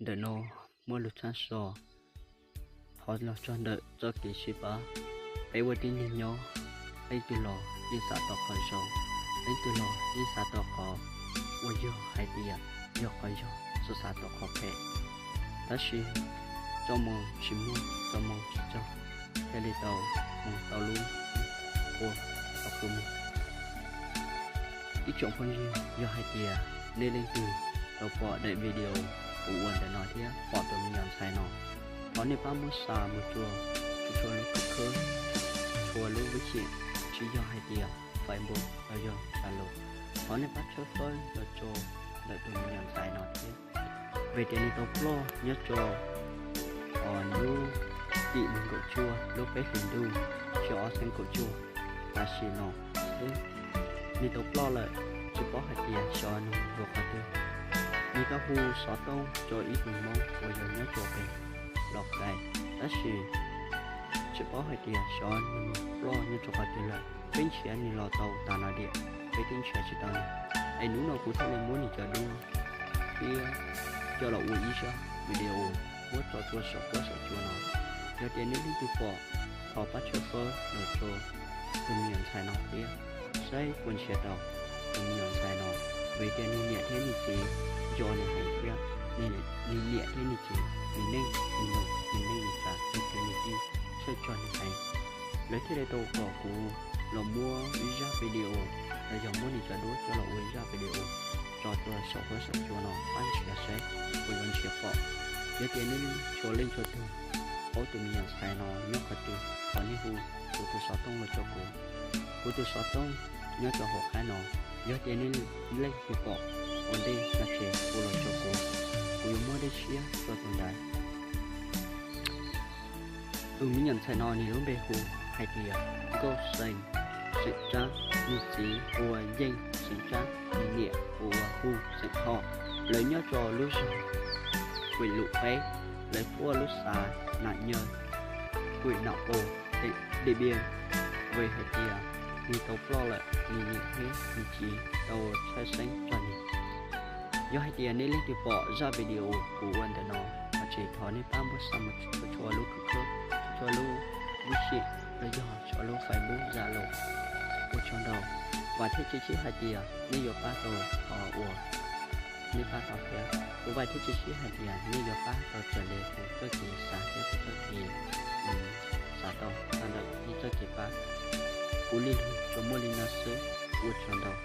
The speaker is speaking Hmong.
Ntawm no muaj lus tshaj so, qhov los txog ntawm txoj kev sib pab. Peb ua tib neeg nyob, leej twg los yeej xav tau qhov zoo, leej twg los yeej xav tau qhov uas yog hais tias yog qhov yog, tsis xav tau qhov phem. Tab sis txoj moo tsis muaj, txoj moo tsis txog, thiaj li tau mus tau lub ua tau kua mus. Ib tsoom phooj ywg, yog hais tias nej leej twg tau pom daim video kuv ua ntawm no thiab pom tus me nyuam ntxhais no, thov nej pab muab xa mus rau txhua lub khub khab, txhua lub vib xim, tsis yog hais tias Facebook los yog Zalo. Thov nej pab tshawb fawb los rau ntawm tus me nyuam ntxhais no thiab, vim tias nws tau ploj nyob rau lub tim nees nkaum cuaj lub peb hlis ntuj xyoo ob txhiab kaum cuaj tam sim no thiab. Nws tau ploj lawm, tsis paub hais tias xyov nws mus rau qhov twg. Nws tau hu xov tooj rau ib tug Hmoob uas yog nyob rau pem Los Kais, tab sis tsis paub hais tias xyov nws mus ploj nyob rau qhov twg lawm. Peb nrhiav nws los tau tas no diam, peb twb nrhiav tsis tau nws. Es hnub no kuv thiaj li muab nws cov duab thiab coj los ua ib zaj video muab tso tuaj saum huab saum cua no. Yog tias nej leej twg pom, thov pab tshawb fawb los rau tus me nyuam ntxhais no thiab, saib puas nrhiav tau tus me nyuam ntxhais no, vim tias nws niam thiab nws txiv nco nws heev thiab. Nws niam thiab nws txiv, nws neej nws noog, nws neej nws tsav, nws kwv nws tij txhawj txog nws heev. Lawv thiaj li tau kom kuv los muab ib zaj video los yog muab nws cov duab coj los ua ib zaj video tso tuaj saum huab saum cua no pab nrhiav saib puas yuav nrhiav pom. Yog tias nej txhua leej txhua tug paub tus me nyuam ntxhais no nyob qhov twg, thov nej hu kuv tus xov tooj los rau kuv. Kuv tus xov tooj nyob rau hauv qab no. Yog tias nej leej twg pom ua ntej no ces hu los rau kuv, kuv yuav muab dej siab rau tus ntawd. Tus me nyuam ntxhais no nws lub npe hu hais tias Nkauj Xeem, xeem Tsab, nws txiv hu ua Yeej, xeem Tsab, nws niam hu ua Hu, xeem Thoj. Lawv nyob rau lub zos Huim Lum Peb, lawv tuaj lub xav Nam Nyaw, Huim Nam Pos, teem Diam Npiam. Vim hais tias nws tau ploj lawm, nws niam thiab nws txiv tau tshawb xeeb txog nws. Yog hais tias nej leej twg pom zaj video kuv ua ntawm no, no ces thov nej pab muab xa mus txhua lub khub khab, txhua lub vib xim los yog txhua lub Facebook, Zalo. Ua tsaug ntau. Vam thiab cia siab hais tias nej yuav pab tau qhov uas nej pab tau thiab. Kuv vam thiab cia siab hais tias nej yuav pab tau raws li kuv txoj kev xav thiab kuv txoj kev xav tau txog ntawm nej txoj kev pab. Kuv li lus tsuas muaj li no xwb, ua tsaug ntau.